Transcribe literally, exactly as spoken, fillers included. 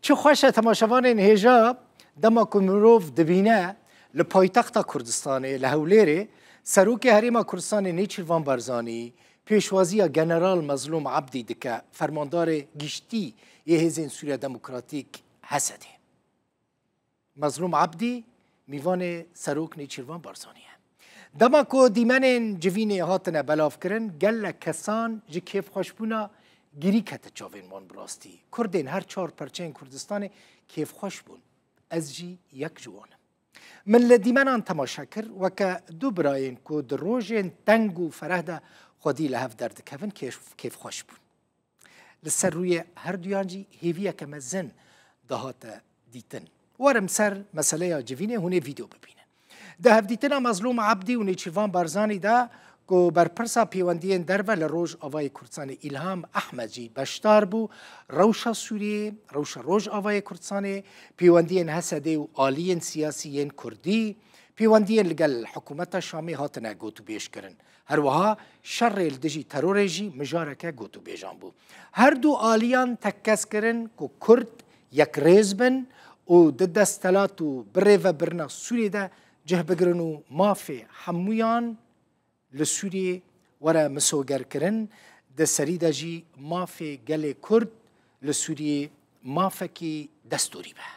Çi xweş e temaşevanên hêja, dema ku mirov dibîne li paytexta Kurdistanê, li Hewlêrê, Serokê Herêma Kurdistanê Nêçîrvan Barzanî pêşwaziya General Mezlûm Ebdî dike, fermandarê giştî yê Hêzên Sûriya Demokratîk, H S D'ê. Mezlûm Ebdî mîvanê Serok Nêçîrvan Barzanî ye. Dema ku dîmenên civînê hatine belavkirin, gelek kesan ji kêfxweşbûna girî kete çavên wan bi rastî. Kurdên her çar perçeyên Kurdistanê kêfxweş bûn. Ez jî yek ji wan im. Min li dîmenan temaşe kir, weke du birayên ku di rojên teng û fereh de xwedî li hev derdikevin, kêf-, kêfxweş bûn. Li ser rûyê herduyan jî hêviyeke mezin dihate dîtin. Werim ser meseleya civînê, hûn ê vîdeo bibînin. Di hevdîtina Mezlûm Ebdî û Nêçîrvan Barzanî de ku berpirsa pêwendiyên derve li Rojavayê Kurdistanê Îlham Ehmed jî beşdar bû, rewşa Sûriyê, rewşa Rojavayê Kurdistanê, pêwendiyên H S D û aliyên siyasî yên Kurdî, pêwendiyên li gel hikûmeta Şamê hatine gotûbêjkirin. Her wiha şerê li dijî terorê jî mijareke gotûbêjan bû. Her du aliyan tekkez kirin ku Kurd yekrêz bin û di desthilat û birêvebirina Sûriyê de cih bigirin û mafê hemûyan li Sûriyê were misogerkirin, di serî de jî mafê gelê Kurd li Sûriyê mafekî destûrî be.